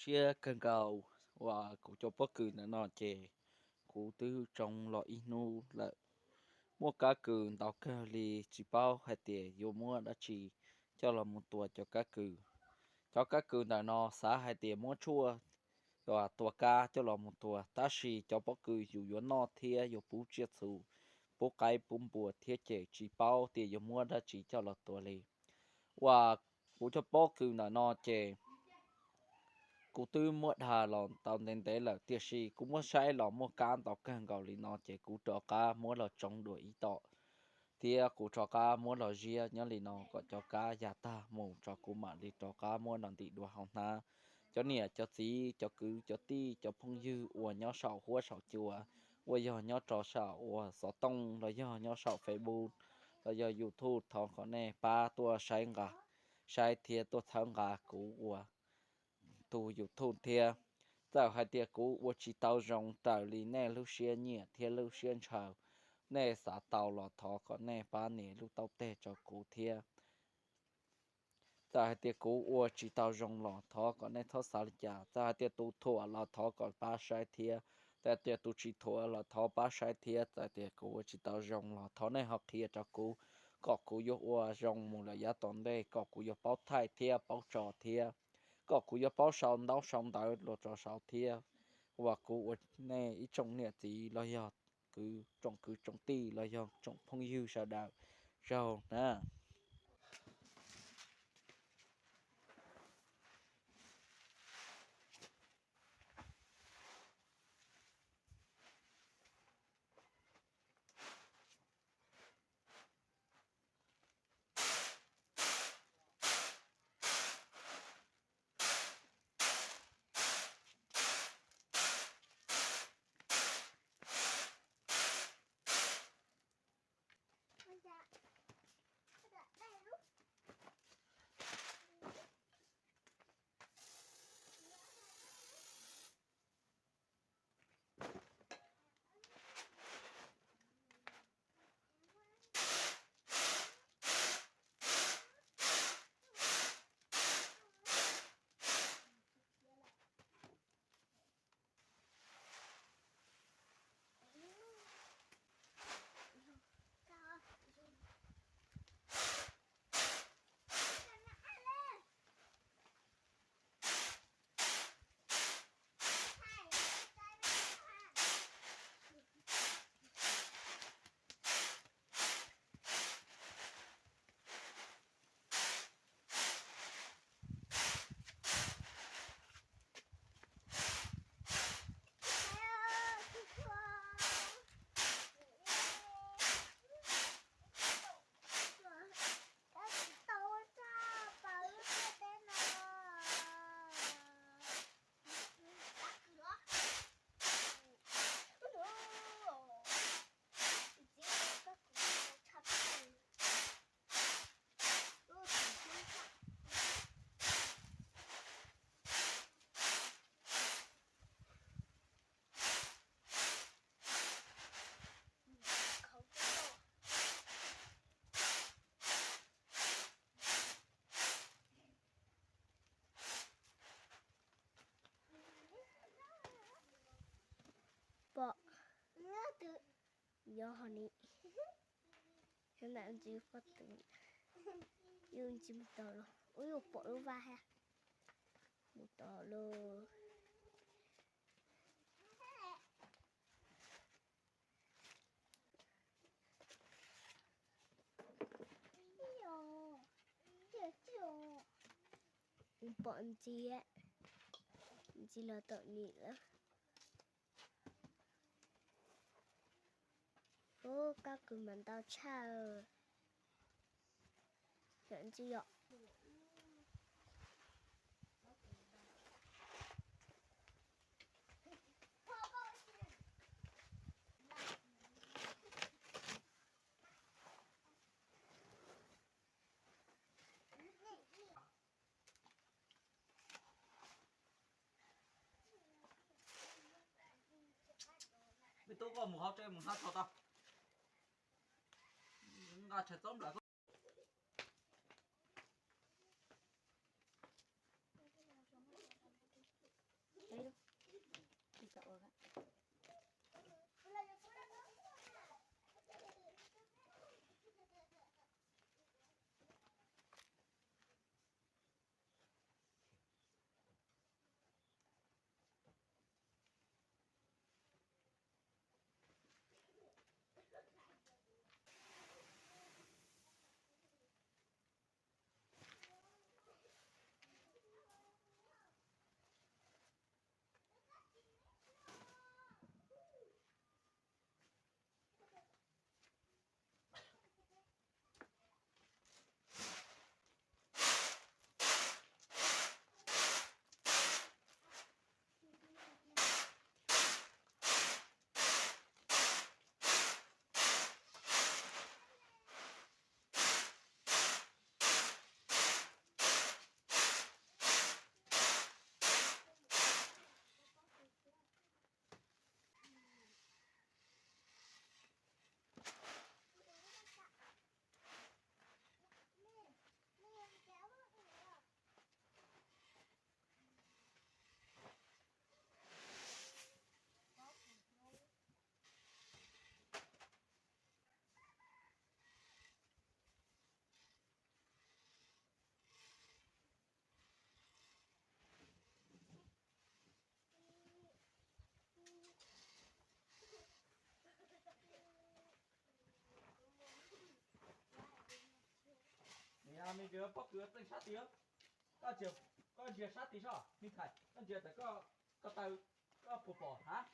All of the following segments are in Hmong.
siab kawg nkaus uas kuv cov pob kws ntawm no ces kuv twb tsoo los ib hnub lawm. Muaj kab kws ntau kawg li, tsis paub hais tias yuav muab dab tsi coj los mus tua cov kab kws. Cov kab kws ntawm no xav hais tias muab tshuaj tua kab coj los mus tua, tab sis cov pob kws yus yuav noj thiab yuav pub tsiaj txhu, pub qaib pub npua thiab ces tsis paub tias yuav muab dab tsi coj los tua li. Uas kuv cov pob kws ntawm no ces kuv twb muab dag los tau ntev ntev lawm, tiam sis kuv muab saib los muaj kab ntau kawg nkaus li no ces kuv rov qab muab los tsoo dua ib tom, thiab kuv rov qab muab los ziab nyob li no kom cov kab ya tag mus tso kuv mam li rov qab muab los ntim dua hauv hnab. Cov niam cov txiv cov kwv cov tij cov phooj ywg uas nyob saum huab saum cua, uas yog nyob rau saum uas xov tooj los yog nyob saum Facebook los yog YouTube, thov kom nej pab tuaj saib nqa, saib thiab tuaj txhawb nqa kuv ua tus YouTube thiab. Txawm hais tias kuv ua tsis tau zoo raws li nej lub siab nyiam thiab lub siab ntshaw, nej xav tau los thov kom nej pab nias lub taub teg rau kuv thiab. Txawm hais tias kuv ua tsis tau zoo los thov kom nej txhob xav li cas. Txawm hais tias tus thuam los thov kom pab saib thiab. Txawm hais tias tus tsis thuam los thov pab saib thiab. Txawm hais tias kuv ua tsis tau zoo los thov nej ho qhia rau kuv, kom kuv yuav ua zoo mus lawm yav tom ntej, kom kuv yuav paub thaij thiab paub tso thiab, kom kuv yuav paub sau ntaub sau ntawv los rau saud thiab. Uas kuv ua nej ib tsoom niam txiv los yog kwv, tsoom kwv tsoom tij los yog tsoom phooj ywg sawv daws, zaug na. Pom, nyob ho ni, nyob ntawm ntsis pob tw, yus ntsis mus tod los, ub, yus pom lub vaj hab, mus tod los. Pom ntsis, ntsis los tom nim lawm. Ub, kab kws mas ntau tshaj. Yom, ntsis yom. Me tub, koj mus hauv tsev mus hnav tshais tau. Nqa tshais txob nplawm. Pob kws txeej sab tid, koj ntsia sab tid soj, me ntxhais, koj ntsia tas koj taw, koj puas pom hab?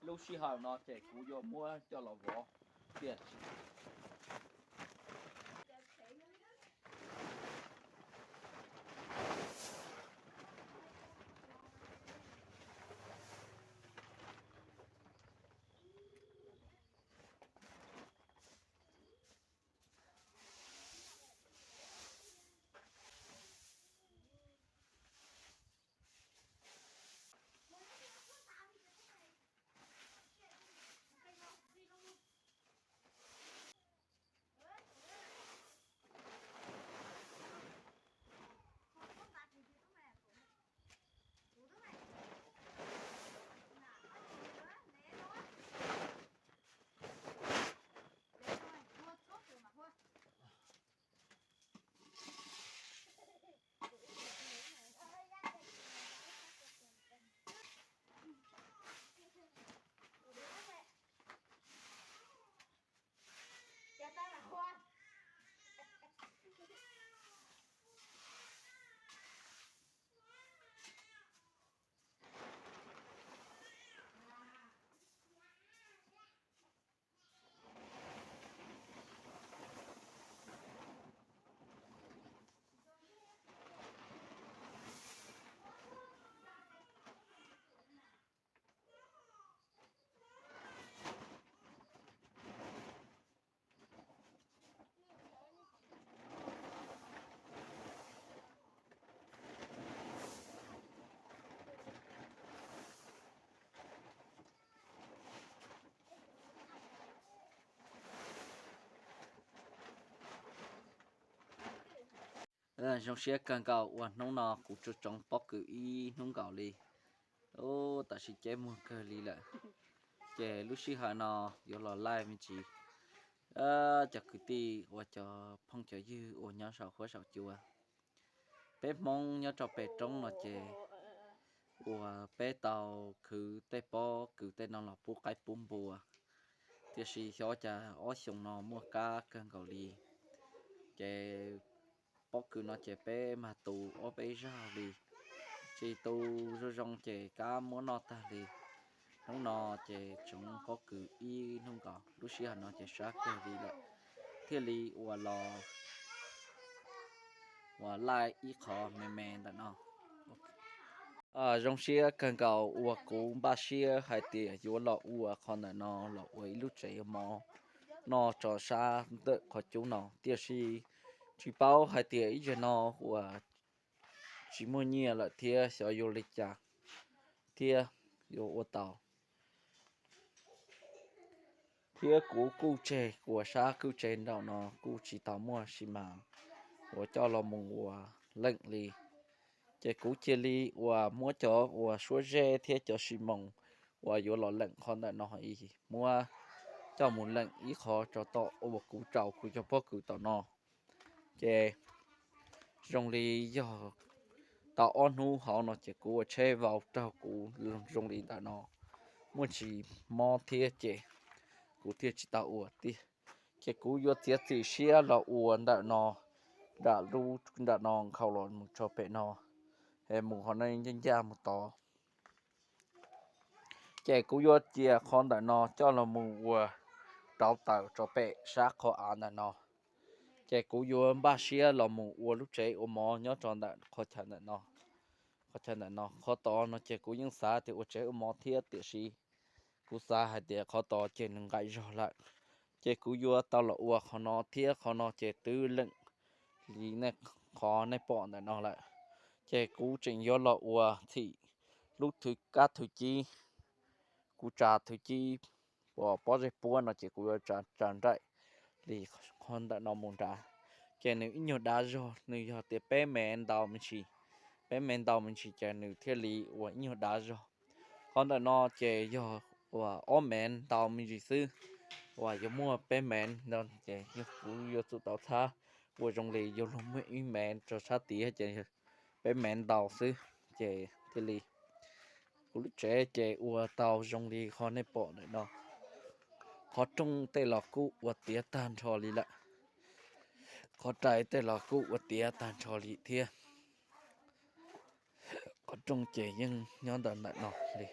Lub sij hawm no ces kuv yuav muab coj los vov tiag. Zoo siab kawg nkaus uas hnub no kuv tsoom tsoom pob kws ib hnub nkaus li. Tam sim ceb muag kawg li lawm, ces lub sij hawm no yuav los live me ntsis. Cov kwv tij uas cov phooj cov ywg uas nyob saum huab saum cua, peb Hmoob nyob rau pem roob no ces uas peb tau khwv tej pob kws tej no los pub qaib pub npua, tiam sis xyov cas ob xyoo no muaj kab kawg nkaus li. Ces pob kws no ces peb mag tu ob peb zaug li, tsis tu zoo zoo ces kab muab noj tag li. Hnub no ces tseem pob kws ib hnub nkaus, lub sij hawm no ces sab kawg li lawm, thiaj li uas los uas laij ib qho me me ntawm no. Zoo siab kawg nkaus uas kuv npaj siab hais tias yuav los ua qhov ntawm no los ua ib lub tsev ua mov noj tso sab ntawm qhov cub no, tiam sis tsis paub hais tias ib zaug no uas tsis muaj nyiaj lawm thiab xyov yuav li cas thiab yuav ua tau. Thiab kuv kuj tseg uas sab kwj tse nraum no kuj tsis tau muaj sis mas uas coj los mus ua leej li. Ces kuv cia li uas muab cov uas suab zeb thiab cov xi moos uas yuav los leem qhov ntawm no muab coj mus leem ib qho tso tom uas kuv tsaus kuv cov pob kws tom no. Ces zoo li yog tau ob hnub hauv no ces kuv ua tsheb vau raug kuv zoo li ntawm no, muaj tsis mob thiab ces kuv thiaj tsis tau ua tiag. Ces kuv yuav txiav txim siab los ua ntawm no, nram lub nram no nkhaus los mus tso pem no, es mus qhov no ncaj ncaj mus tod. Ces kuv yuav cia qhov ntawm no coj los mus ua rauv taws tso pem sab qhov av ntawm no. Ces kuv yuav npaj siab los mus ua lub tsev ua mov nyob rau ntawm qhov chaw ntawm no. Qhov chaw ntawm no, qhov tod no ces kuv yeej xav tias ua tsev ua mov thiab, tiam sis kuv xav hais tias qhov tod ces nws nqaim zog lawm. Ces kuv yuav tau los ua qhov no thiab, qhov no ces twb leem li nej, qhov nej pom ntawm no lawm. Ces kuv tseem yuav los ua txhim lub thwv kab thwv cib, kuv tsa thwv cib uas pob zeb puab no ces kuv yuav tsa nraim li qhov ntawm no mus nrad. Ces nws ib nyuag dav zog, nws yog tias peb mev ntau me ntsis, peb mev ntau me ntsis ces nws thiaj li uas ib nyuag dav zog. Qhov ntawm no ces yog uas ob mev ntau me ntsis xwb, uas yuav muaj peb mev no ces yog kuv yuav tsum tau txhab ua zoo li yuav luag muaj ib mev rau sab tid ces peb mev ntau xwb. Ces thiaj li kuv lub tsev ces ua tau zoo li qhov nej pom ntawm no. Qhov rooj tej los kuj ua tiav tag nrho li lawm, qhov rais tej los kuj ua tiav tag nrho li thiab. Qhov rooj ces yeej nyob ntawm ntawm no li.